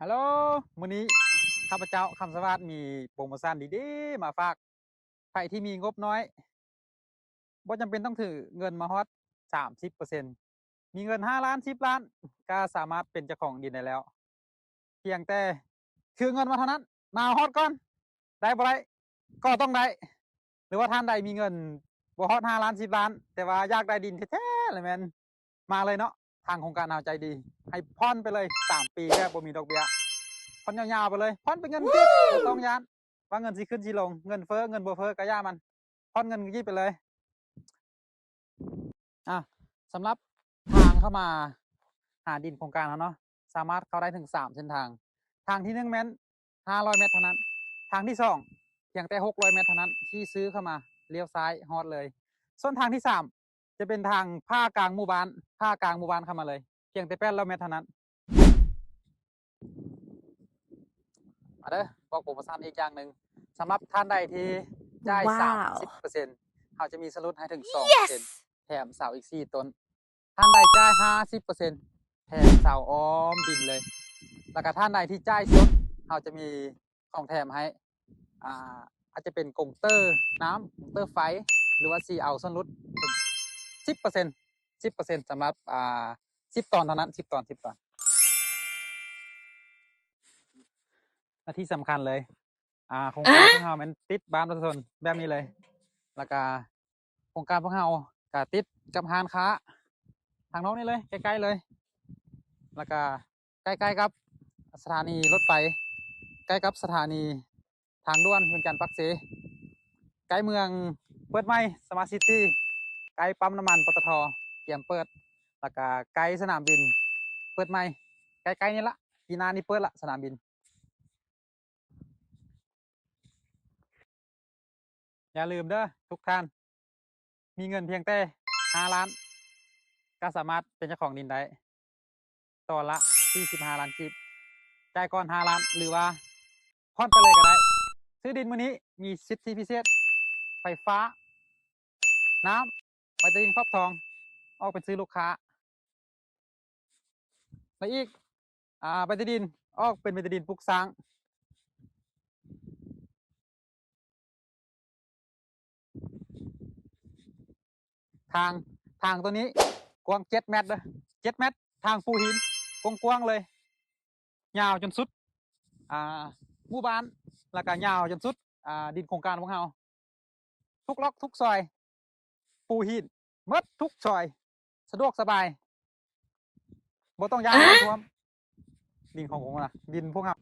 ຮັລໂຫຼ ມື້ນີ້ຂ້າພະເຈົ້າ ຄຳສະຫວາດ ມີໂປຣໂມຊັນດີໆມາຝາກ. ໃຜທີ່ມີງົບນ້ອຍ ບໍ່ຈຳເປັນຕ້ອງຖືເງິນມາຮອດສາມສິບເປີເຊັນ ມີເງິນຫ້າລ້ານ ສິບລ້ານ ກໍສາມາດເປັນເຈົ້າຂອງດິນໄດ້ແລ້ວ. ພຽງແຕ່ຖືເງິນມາເທົ່ານັ້ນ ມາຮອດກ່ອນ ໄດ້ບໍ່ໄດ້ກໍຕ້ອງໄດ້ ຫຼືວ່າທ່ານໃດມີເງິນບໍ່ຮອດຫ້າລ້ານ ສິບລ້ານ ແຕ່ວ່າຢາກໄດ້ດິນແທ້ໆ ລະແມ່ນມາເລີຍເນາະ. ທາງໂຄງການເຮົາໃຈດີ ໃຫ້ຜ່ອນໄປເລີຍສາມປີແບບບໍ່ມີດອກເບ້ຍ ຜ່ອນຍາວໆໄປເລີຍ ຜ່ອນເປັນເງິນກີບ ບໍ່ຕ້ອງຢ້ານວ່າເງິນຊິຂຶ້ນຊິລົງ ເງິນເຟີ້ ເງິນບໍ່ເຟີ້ກໍຢ່າມັນ ຜ່ອນເງິນກີບໄປເລີຍ. ອາ ສຳລັບທາງເຂົ້າມາຫາດິນໂຄງການເຮົາເນາະ ສາມາດເຂົ້າໄດ້ເຖິງສາມເສັ້ນທາງ. ທາງທີໜຶ່ງແມ່ນຫ້າຮ້ອຍແມັດເທົ່ານັ້ນ, ທາງທີສອງພຽງແຕ່ຫົກຮ້ອຍແມັດເທົ່ານັ້ນ ຂີ່ຊື່ເຂົ້າມາ ລ້ຽວຊ້າຍຮອດເລີຍ. ສ່ວນທາງທີສາມຈະເປັນທາງຜ່າກາງໝູ່ບ້ານ, ຜ່າກາງໝູ່ບ້ານເຂົ້າມາເລີຍ ພຽງແຕ່ແປດຮ້ອຍແມັດເທົ່ານັ້ນ. ມາເດີ ບອກໂປຣໂມຊັນອີກຢ່າງໜຶ່ງ ສຳລັບທ່ານໃດທີ່ຈ່າຍສາມສິບເປີເຊັນ ເຮົາຈະມີສະຫຼຸດໃຫ້ເຖິງສອງເປີເຊັນ ແຖມເສົາອີກສີ່ຕົ້ນ. ທ່ານໃດຈ່າຍຫ້າສິບເປີເຊັນ ແຖມເສົາອ້ອມດິນເລີຍ. ແລ້ວກະທ່ານໃດທີ່ຈ່າຍສົດ ເຮົາຈະມີຂອງແຖມໃຫ້ ອາ ອາດຈະເປັນກົງເຕີນ້ຳ ກົງເຕີໄຟ ຫຼືວ່າຊິເອົາສ່ວນຫຼຸດສິບເປີເຊັນ ສິບເປີເຊັນ ສຳລັບ ອາ ສິບຕອນເທົ່ານັ້ນ ສິບຕອນ ສິບຕອນ. ແລະທີ່ສຳຄັນເລີຍ ອາ ໂຄງການພວກເຮົາແມ່ນຕິດບ້ານປະຊາຊົນແບບນີ້ເລີຍ ແລ້ວກະໂຄງການພວກເຮົາກະຕິດກັບຮ້ານຄ້າທາງນອກນີ້ເລີຍ ໃກ້ໆເລີຍ ແລ້ວກະໃກ້ໆກັບສະຖານີລົດໄຟ ໃກ້ກັບສະຖານີ ທາງດ່ວນວຽງຈັນປາກເຊ ໃກ້ເມືອງເປີດໃໝ່ ສະມາດຊິຕີ ໃກ້ປ້ຳນ້ຳມັນ ປຕທ ກຽມເປີດ ແລ້ວກະໃກ້ສະໜາມບິນເປີດໃໝ່ ໃກ້ໆນີ້ລະ ປີໜ້ານີ້ເປີດລະສະໜາມບິນ. ຢ່າລືມເດີທຸກທ່ານ ມີເງິນພຽງແຕ່ຫ້າລ້ານ ກໍສາມາດເປັນເຈົ້າຂອງດິນໄດ້ ຕອນລະສີ່ສິບຫ້າລ້ານກີບ ຈ່າຍກ່ອນຫ້າລ້ານ ຫຼືວ່າຜ່ອນໄປເລີຍກໍໄດ້. ຊື້ດິນມື້ນີ້ມີສິດທິພິເສດ ໄຟຟ້າ ນ້ຳ ໃບຕາດິນຂອບທອງ ອອກເປັນຊື່ລູກຄ້າ ແລະອີກ ອາ ໃບຕາດິນອອກເປັນໃບຕາດິນປຸກສ້າງ. ທາງ ທາງໂຕນີ້ກວ້າງເຈັດແມັດເດີ ເຈັດແມັດ ທາງປູຫີນ ກວ້າງໆເລີຍ ຍາວຈົນສຸດ ອາ ໝູ່ບ້ານ ແລ້ວກະຍາວຈົນສຸດ ອາ ດິນໂຄງການພວກເຮົາ ທຸກລັອກທຸກຊອຍ ປູຫີນໝົດທຸກຊອຍ ສະດວກສະບາຍ ບໍ່ຕ້ອງຢ້ານນ້ຳຖ້ວມ ດິນຂອງພວກເຮົານະ ດິນພວກເຮົາ.